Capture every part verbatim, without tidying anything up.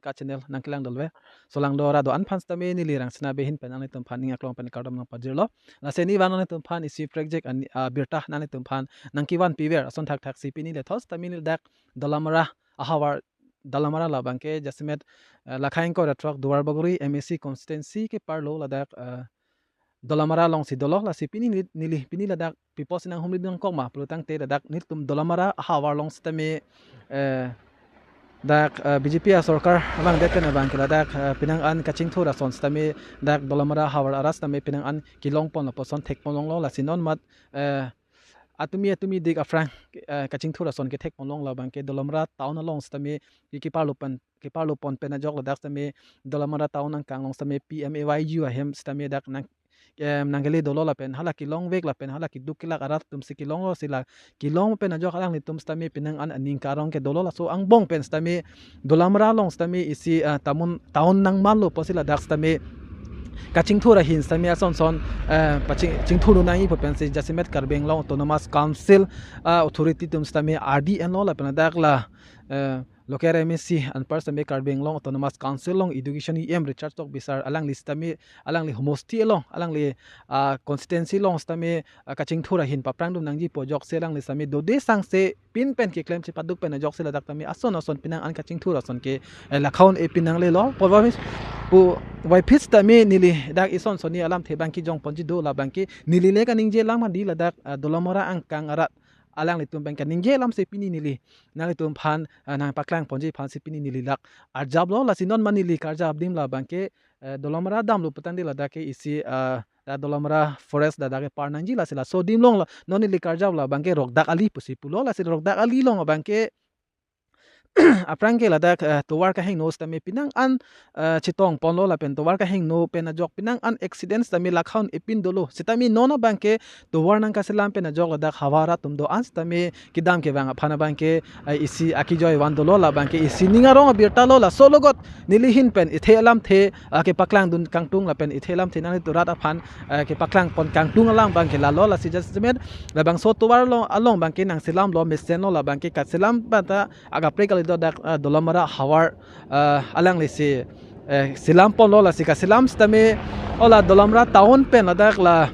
ka channel nangkelang dolo. Solangdo ra do-an aphan sitame neli Rangsina Bey ahin pen nanglitum aphan ning aklong pen kardom nangpajirlo. Lasi neli van nanglitum aphan isi prekjak an, ah, birta nanglitum aphan nangkevan piver ason thakthaksi pini le thos sitame neli dak Dolamara ahavar, Dolamara labangke jasemet, eh, Lakhaing Koratrok Duarbagori M A C constituency ke parlo ladak, eh, Dolamara alongsi dolo. Lasi pini neli, neli pini ladak pi apotsi nanghumri nangkok ma pulotangte ladak nelitum Dolamara ahavar along sitame, eh, dak, eh, B J P asorkar abang det pen abangke ladak, eh, penang an kachingthur ason sitame dak Dolamara ahavar arat sitame penang an kelong pon lapuson thek pon longlo. Lasi non mat, eh, atumi atumi dik aphrang, eh, kachingthur ason kethek pon long labangke Dolamara town along sitame ke keparlo pen, keparlo pon pen ajok ladak sitame Dolamara town angkang along sitame P M A Y G ahem sitame dak nang, em, nangkele dolo lapen hala kelongvek lapen hala keduk kelak arat atumsi kelonglo, si la kelong pen ajok alanglitum sitame penang an aning karong ke dolo. Laso angbong pen sitame Dolamara along sitame isi, ah, town, town nangmanlo pusi ladak sitame kachingthur ahin sitame ason son, eh, paching, chingthur nangji pu pensi jasemet Karbi Anglong Autonomous Council, ah, authority atum sitame R D N lo lapen ladak la, eh, local M A C anpar sitame Karbi Anglong Autonomous Council along Education E M Richard Tokbi sir alangli sitame alangli homosti along alangli, ah, constituency along sitame, ah, kachingthur ahin paprangdun nangji pu ajoksi alangli sitame dode sangse pin pen keklem chepaduk pen ajoksi ladak tame ason ason penang an kachingthur ason ke, eh, lakhaun e pin nanglelo. Pu vaiphi, pu vaiphi sitame neli dak ison sonni alamthe abang kejong ponji do labangke neli le kaningje lang madi ladak, ah, Dolamara angkang arat alanglitum abang kaningje alamsi pini neli nanglitum aphan, ah, nangpaklang ponji aphansi pini neli dak arjaplo. Lasi non ma neli karjap adim labangke, eh, Dolamara damlo putangte ladak ke isi, ah, dak Dolamara forest dak dak kepar nangji, lasi laso adim along la non neli karjap labangke Rokdak Ali pusi pulo. Lasi Rokdak Ali along abangke aphrang ke ladak, eh, tovar kahingno sitame penang an, eh, chetong ponlo lapen tovar kahingno pen ajok penang an accident sitame lakhaun e pin dolo. Sitame non abangke tovar nangkaselam pen ajok ladak havar atum do-an sitame kedam kevang aphan abangke, eh, isi akejoi van dolo labangke isi ning arong abirta lo. Laso alogot neli ahin pen ithe alamthe, ah, kepaklangdun kangtung lapen ithe alamthe nanglitum rat aphan, eh, kepaklang pon kangtung alam abangke lalo. Lasi jasemet labangso tovar along, along abangke nangselamlo mesenlo labangke kaselam banta akaprek kalidet dak, ah, Dolamara havar, ah, alanglisi, eh, selam ponlo. Lasi kaselam sitame hala Dolamara town pen ladak la,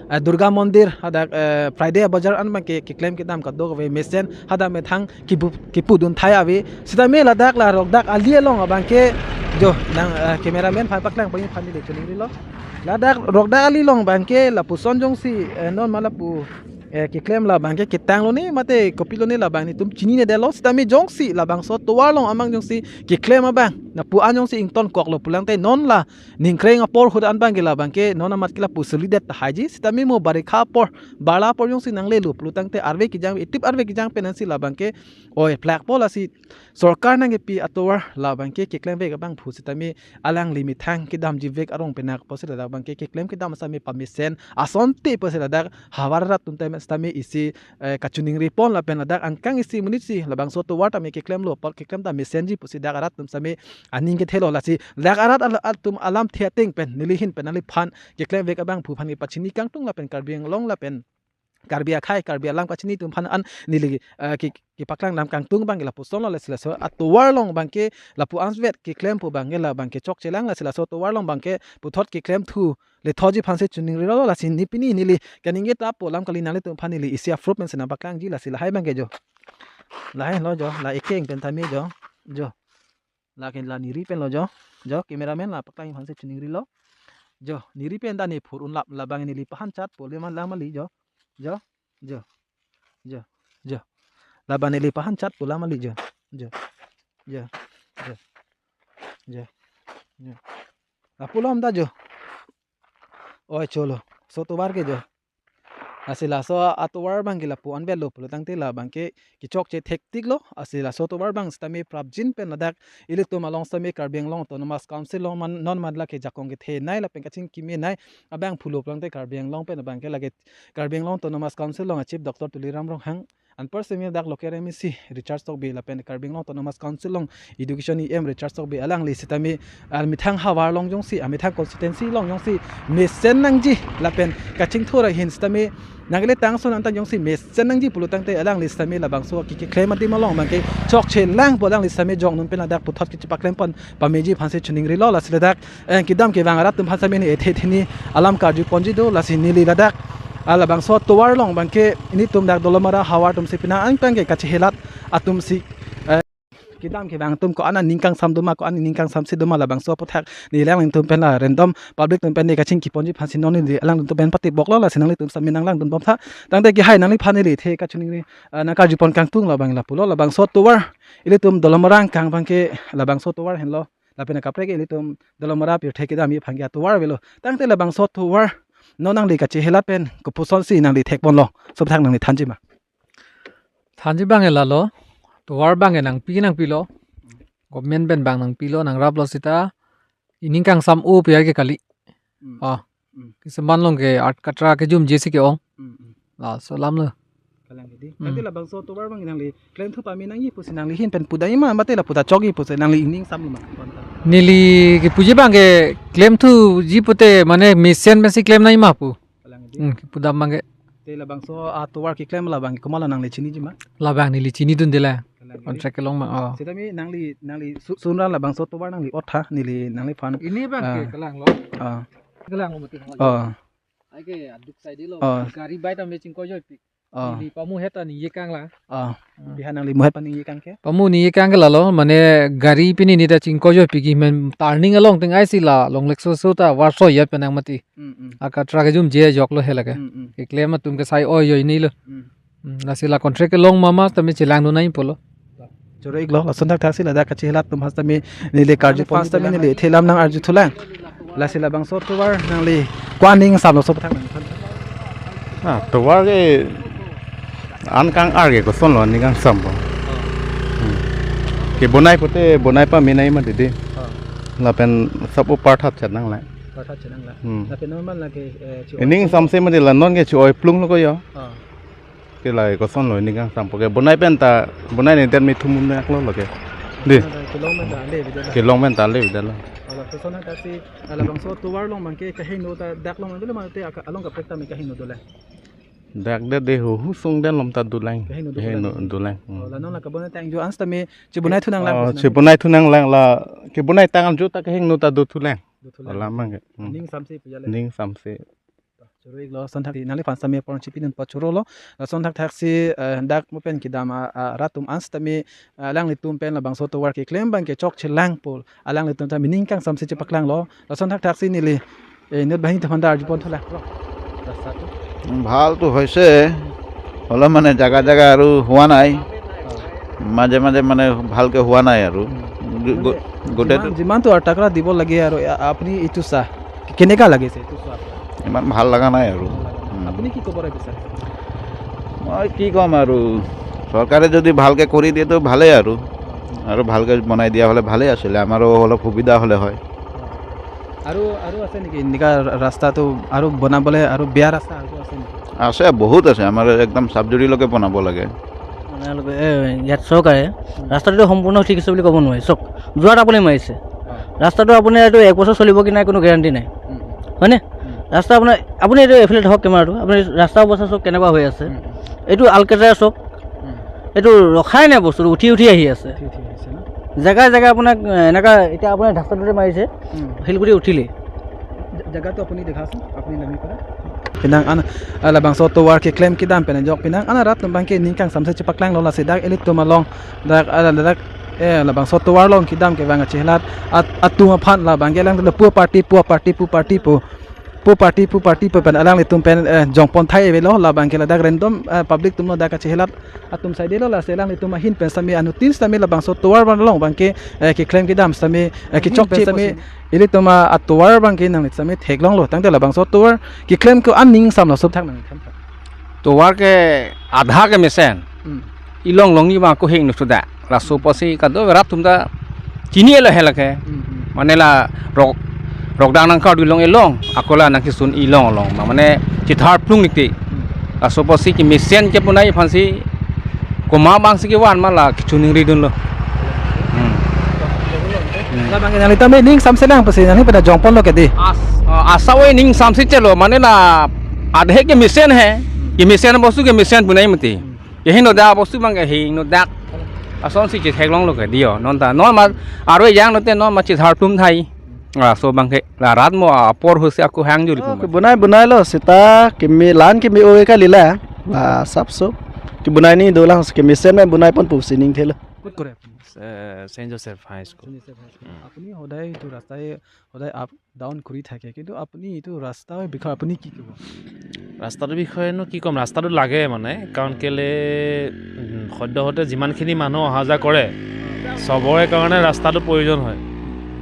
eh, Durga Mandir hadak, eh, Friday Bazaar an abangke keklem kedam kadokave mesen hadak methang kipu, kipudun thai ave. Sitame ladak la Rokdak Ali along abangke jo nang, eh, cameraman aphan paklang pon aphan neli choningrilo. Ladak Rokdak Ali along abangke lapuson jongsi, eh, non ma lapu, eh, keklem labangke ketang lone mate kopilo ne labang netum chininedetlo, sitame jongsi labangso tovar along amang jongsi keklem abang lapu-an jongsi ingtonkoklo pulangte non la ningkreng apor ahut an abangke labangke non amat ke lapu selidet tahaiji. Sitame mo barikha apor, barla apor jongsi nanglelo pulotangte arve kejang, itip arve kejang pen ansi labangke oi plakpo. Lasi sorkar nangkepi atovar labangke keklemvek abangphu sitame alangli methang kedamjivek arong penak pusi ladak abangke keklem kedam sitame pamesen asonte pusi ladak havar arat atum tame sitame isi, eh, kachiningri pon lapen ladak angkang isi monit si labangso tovar tame keklemlo apot keklem ta mesenji pusi dak arat atum sitame aning kethelo. Lasi dak arat al-, atum alamthe ateng pen neli ahin pen nangliphan keklemvek abangphu aphan kepachini kangtung lapen Karbi Anglong lapen Karbi akhei, Karbi alam kachini atum aphan an neli, eh, ke, kepaklang dam kangtung abangke lapusonlo. Lasi laso atovar along abangke lapu-an vet keklem pu abangke labangke chokchelang. Lasi laso tovar along abangke puthot keklem thu lethoji aphansi chiningrilo. Lasi ne pini neli kaningje ta pu alam kali, nanglitum aphan neli isi aphrang pensi nangpaklangji. Lasi lahai abangke jo, lahai lo jo, la ekeng pen tame jo, jo. Lake la neri pen lo jo. Jo, cameraman la paklang aphansi chiningrilo. Jo, neri pen ta ne phur unlap labang neli pahan chat pu le man lang mali jo. Jo, jo, jo, jo. Labang neli pahan chat pu lang mali jo. Jo, jo, jo, jo, jo. Lapu lom ta jo. Oi cholo, so tovar ke jo. Lasi laso atovar abangke lapu-an vetlo pulotangte labangke kechokche thektiklo. Lasi laso tovar abang sitame prapjin pen ladak ilitum along sitame Karbi Anglong Autonomous Council along man, non mat lake jakong kethenei lapen kachingkimenei abangphulo pulangte Karbi Anglong pen abangke lake Karbi Anglong Autonomous Council along a Chief Doctor Tuliram Ronghang Anpar semi dak local M A C Richard Tokbi lapen Karbi Anglong Autonomous Council along Education E M Richard Tokbi alangli sitame, ah, methang havar along jongsi, ah, methang constituency along jongsi mesen nangji lapen kachingthur ahin sitame nangkele tangso nangta jongsi mesen nangji pulo tangte alangli sitame labangso ke keklem adim along abangke chokche lang pu alangli sitame jong non pen ladak puthot kechepaklem pon pameji aphansi chiningrilo. Lasi ladak, eh, kedam kevang arat atum aphan sitame neli ethe theni alam karju ponji do. Lasi neli ladak, ah, labangso atovar along abangke nelitum dak Dolamara havar atumsi penang angtang ke kachehelat atumsi, eh, kedam kevang atum ko-an aning kangsam doma, ko-an aning kangsamse doma labangso aputhak neli alanglitum pen la random public atum pen neli kachingki ponji aphansi non neli alanglitum pen patiboklo. Lasi nanglitum sitame nanglangdun bomtha. Tangte kehai nangliphan neli ethe kachiningri, ah, nangkarju pon kangtung labang lapulo. Labangso atovar ilitum Dolamara angkang abangke labangso atovar henlo. Lapen akaprek ilitum Dolamara pirthe kedamji aphan ke atovar avelo. Tangte labangso atovar non nangli kachehelat pen kopuson si nangli thekponlo? Sob thak nangli thanji ma? Thanji abang lalo, atovar abang nangpi nangpilo. Government pen abang nangpilo, nangraplo seta. Ining kangsam o pi ke kali. Hmm. Ah. Hmm. Keseman along ke art katra kejumje si ke-ong. Hmm, hmm. Laso alam lo. Kalang ke dei. Hmm. Tangte labangso atovar abang nangli klemthu pame nangji pusi nangli ahin pen pudai ma, mate la puta chokji pusi nangli ining samlo ma? Neli kepuji abangke klemthuji pute mane mesen pensi klem nangji ma pu. Kalang ke dei. Hmm, kepudam abangke. Te labangso atovar keklem labang komatlo nangli chiniji ma? Labang neli chinidunde la. Kalang ke dei. Contract kelong ma, oh. Sitame nangli, nangli su-, sunran labangso atovar nangli otha, neli nangliphan. Ini abangke, ah, kelanglo. Ah. Kelanglo mati. Oh. Ai ke aduk saidelo. Oh. Gari bike tame chingkojoipik. Oh. Neli pamu het ta ningje kanglang. Oh. Hmm. Bihan nangli muhet pen ningje kang ke? Pamu ningje kang ke lalo, mane gari pini neta chingkojoipik amen turning along teng aisi la longlek soso ta varsoi ya penang mati. Hmm, hmm. Akatra kejumje joklo he lake. Hmm, hmm. Keklem atum ke sai oi joi nilo. Hmm. Hmm, lasi la contract kelong mama tame chelangdun nangji pulo. Choro-iklo, lason thakthaksi ladak kachehelat atum aphan sitame neli karju pon sitame neli ethe alam nangarjuthulang. Lasi labangso atovar nangli ko-an ning samlo sob thak nangli than. Ah, atovar ke an kang-ar ke kosonlo aning kangsam pu. Hmm. Kebonai pute bonai pame nangji mati dei. Ah. Lapen sob o parthat chet nanglang. Parthat chet nanglang. Hmm. Lapen normal lake, eh, chi-oi. Ining samse mati la non ke chi-oi plunglo ko jo. Ah. Ke la kosonlo ining kangsam pu ke bonai pen ta, bonai ne den mi thumun ne aklo lo ke. Dei. Kelong pen ta le bidala. Kelong pen ta le bidala. Ala kosonlo thaksi, ala labangso atovar along abangke kahingno ta dak along dolo mate aka-, along kaprek tame kahingno dolang? Dak det dei ho husung den along ta dolang. Kahingno dolang. Kahingno dolang. Hmm. Oh, la non la kabonai tangjo an sitame chibonai thu nanglang. Oh, pusi chibonai thu nanglang la, kebonai tangjo ta kahingno ta dothulang. Dothulang. Ala abangke. Hmm. Ning samse pu jale. Ning samse. Choro-iklo, lason thaksi nangliphan sitame apor chipidun pachorolo. Lason thakthaksi, eh, dak mo pen kedam a, a, arat atum an sitame, eh, alanglitum pen labangso atovar keklem abangke chokche lang pu alanglitum ta ining kangsamse chepaklanglo. Lason thakthaksi neli, eh, inut banghini atum aphan ta arju ponthulang. Rasta tu. উম, ভালতো হৈছে, হ'লেও মানে জাগা জাগা আৰু হোৱা নাই। মাজে মাজে মানে ভালকে হোৱা নাই আৰু। উম। গো-, গো-, মানে গোটেইটো যিমান, যিমানটো আৰু তাকৰা দিব লাগে আৰু, আ-, আপুনি এইটো চাহ, কেনেকা লাগিছে এইটো চাহ? ইমান ভাল লগা নাই আৰু। ভাল লগা নাই। উম। আপুনি কি ক'ব বিচাৰে? মই কি ক'ম আৰু, চৰকাৰে যদি ভালকে কৰি দিয়ে তো ভালেই আৰু। আৰু ভালকে বনাই দিয়া হ'লে ভালেই আছিলে, আমাৰো অলপ সুবিধা হ'লে হয়। আৰু, আৰু আছে নেকি এনেকা ৰা-, ৰাস্তাটো আৰু বনাবলে আৰু বেয়া ৰাস্তা আৰু আছে নেকি? আছে, বহুত আছে। আমাৰ একদম চাবজুৰিলৈকে বনাব লাগে। মানে, এ, ইয়াত চৰকাৰে ৰাস্তাটো সম্পূৰ্ণ ঠিক আছে বুলি ক'ব নোৱাৰি। চাওক, যোৱাত আপুনি মাৰিছে। হয়। ৰাস্তাটো আপুনি এইটো এক বছৰ চলিব কি নাই, কোনো গেৰাণ্টি নাই। উম। হয়নে? উম। ৰাস্তা আপোনাৰ, আপুনি এইটো এইফালে ধৰক কেমেৰাটো, আপুনি ৰাস্তা অৱস্থা চাওক কেনেকুৱা হৈ আছে। উম। এইটো আলকেটাৰ চাওক, উম। এইটো ৰখাই নাই বস্তুটো, উঠি উঠি আহি আছে। উঠি উঠি আহিছে ন? জেগাই জেগাই আপোনাক, এ, এনেকা এতিয়া আপোনাৰ ৰাস্তাটোতে মাৰিছে, উম। শিলগুটি উঠিলেই। জে-, জেগাটো আপুনি দেখাচোন, আপুনি নামি পেলাই। Penang an, ah, labangso tovar keklem kedam pen ajok penang an arat atum abangke ining kangsamse chepaklanglo. Lasi dak ilitum along, dak, ah, dak, eh, labangso tovar along kedam kevang kachehelat at-, atum aphan labangke alang pu party, pu party, pu party, pu pu party, pu party pu pen alanglitum pen, eh, jongpon thai avelo, labangke ladak random, eh, public atumlo dak kachehelat atum saidelo. Lasi alanglitum ahin pen sitame anuttin sitame labangso tovar abang along abangke, eh, keklem kedam sitame, eh, kechokche sitame ilitum atovar abangke nangli sitame theklonglo. Tangte labangso tovar keklem ko-an ning samlo sob thak nang tham. Tovar ke adha ke mesen. Hmm. Ilong longji abang ako hingno suda. Laso apotsi kado arat atum ta chini-elo he lake. Hmm, hmm. Mane la rok, rok dang nangkardun long ilong, ako la nangkesun ilong along. Ma-, mane chithar plung nikti. Hmm. Laso apotsi kemesen kebonai aphansi Komat abang si kevan ma la kachiningri dunlo. Hmm. Hmm. Labang ke nanglitum aning samselang pusi nangli pada jongponlo ke dei. As, ah, asap oi ning samsi chelo, mane la adhe kemesen he. Kemesen bostu kemesen punai mati. Kehingno dak bostu abang kehingno dak. Asonsi chetheklonglo ke dei yo. Non ta, non ma arve janglote non ma chethar tum thai. Laso abang ke la rat mo apor ahut si ako hang juri. Oh, puma. Kebonai bonailo seta keme lan keme-o kalila. La asapso. Kebonai ni dolang kemesen ma bonai pon pusi ning thelo. ক'ত কৰে আপুনি? এ, saint Joseph high school. Saint Joseph high school. উম। আপুনি সদায় এইটো ৰাস্তাই সদায় আপ ডাউন কৰি থাকে, কিন্তু আপুনি এইটো ৰাস্তাৰ বিষয়ে আপুনি কি ক'ব? ৰাস্তাটোৰ বিষয়েনো কি ক'ম, ৰাস্তাটো লাগে মানে, কাৰণ কেলে, উম, সদ্যহতে যিমানখিনি মানুহ অহা যোৱা কৰে, চবৰে কাৰণে ৰাস্তাটো প্ৰয়োজন হয়,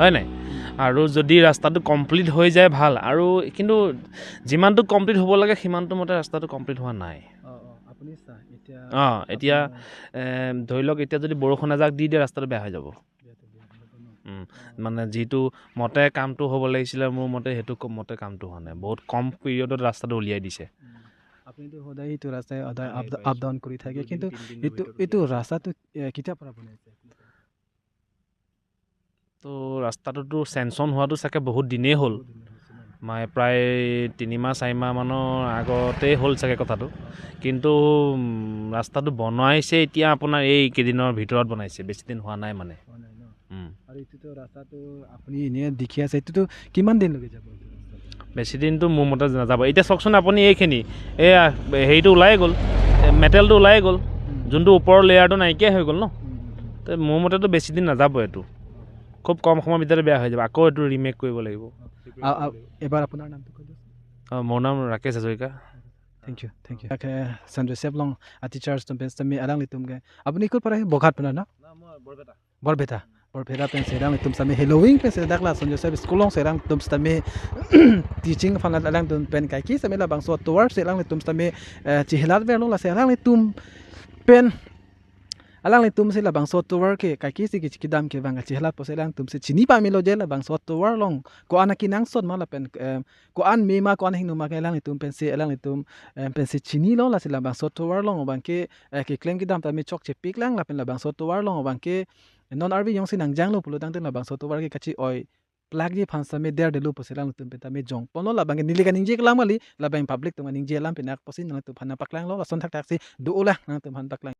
হয় নাই? আৰু যদি ৰাস্তাটো কমপ্লিট হৈ যায় ভাল, আৰু কিন্তু যিমানটো কমপ্লিট হ'ব লাগে সিমানটো মতে ৰাস্তাটো কমপ্লিট হোৱা নাই। অ, অ, আপুনি চা, এতিয়া অ, এতিয়া, আপোনাৰ এ, ধৰি লওক, এতিয়া যদি বৰষুণ এজাক দি দিয়ে, ৰাস্তাটো বেয়া হৈ যাব। বেয়া হৈ যাব ন? উম, মানে যিটো মতে কামটো হ'ব লাগিছিলে, মোৰ মতে সেইটো ক-, মতে কামটো হোৱা নাই। বহুত কম পিৰিয়ডত ৰাস্তাটো উলিয়াই দিছে। উম, আপুনিতো সদায় সেইটো ৰাস্তাই সদায় আপ, দুদিন, আপ ডাউন কৰি থাকে, তিনিদিন, কিন্তু তিনিদিনৰ এইটো, ভিতৰত এইটো উলিয়াই দিয়ে। ৰাস্তাটো, এ, কেতিয়াৰ পৰা বনাইছে? তো ৰাস্তাটোতো চেংচন হোৱাটো চাগে বহুত দিনেই হ'ল। বহুত দিন হৈছে ন? মানে প্ৰায় তিনিমাহ চাৰিমাহ মানৰ আগতেই হ'ল চাগে কথাটো। কিন্তু, উম, ৰাস্তাটো বনাইছে এতিয়া আপোনাৰ এই কেইদিনৰ ভিতৰত বনাইছে, বেছি দিন হোৱা নাই মানে। হোৱা নাই ন? উম। আৰু এইটোতো ৰাস্তাটো আপুনি এনে দেখি আছে, এইটোতো কিমান দিনলৈকে যাব এইটো ৰাস্তাটো? বেছি দিনটো মোৰ মতে নাযাব। এতিয়া চাওকচোন আপুনি এইখিনি, এয়া হেৰিটো ওলাই গ'ল, এ, মেটেলটো ওলাই গ'ল, উম। যোনটো ওপৰৰ লেয়াৰটো নাইকিয়া হৈ গ'ল ন? উম, উম, উম। তে মোৰ মতেতো বেছি দিন নাযাব এইটো। খুব কম সময়ৰ ভিতৰতে বেয়া হৈ যাব, আকৌ এইটো ৰিমেক কৰিব লাগিব। আ, আ, এবাৰ আপোনাৰ নামটো কৈ দিয়ক। অ, মোৰ নাম ৰাকেশ Hazarika. Thank you, thank you. Okay, Saint Joseph along a teachers atum pen sitame alanglitum ke. Apuni kur para hai? Boghat puna na? Na, mo Borpeta. Borpeta. Borpeta pen si alanglitum sitame Halloween pen si dak la Saint Joseph School along si alanglitum sitame teaching aphan alanglitum pen kaike sitame labangso atovar si alanglitum sitame, eh, chehelat verlo, lasi alanglitum pen alanglitum si labangso atovar ke kaike si ke kedam kevang kachehelat pusi alanglitum si chini pamelo je labangso atovar along ko-an akenangsot ma lapen, em, ko-an me ma ko-an ahingno ma ke alanglitum pensi alanglitum, em, pensi chinilo, lasi labangso atovar along abang ke, eh, keklem kedam tame chokche piklang lapen labangso atovar along abang ke non arve jongsi nangjanglo pulo tangte labangso atovar ke kachi-oi plakji aphan sitame derdelo pusi alanglitum pen tame jongponlo, labang ke neli kaningje kelang kali, labang public atum kaningje alam pen ak pusi nangtum aphan paklanglo, lason thakthak si do-o lang nangtum aphan paklang.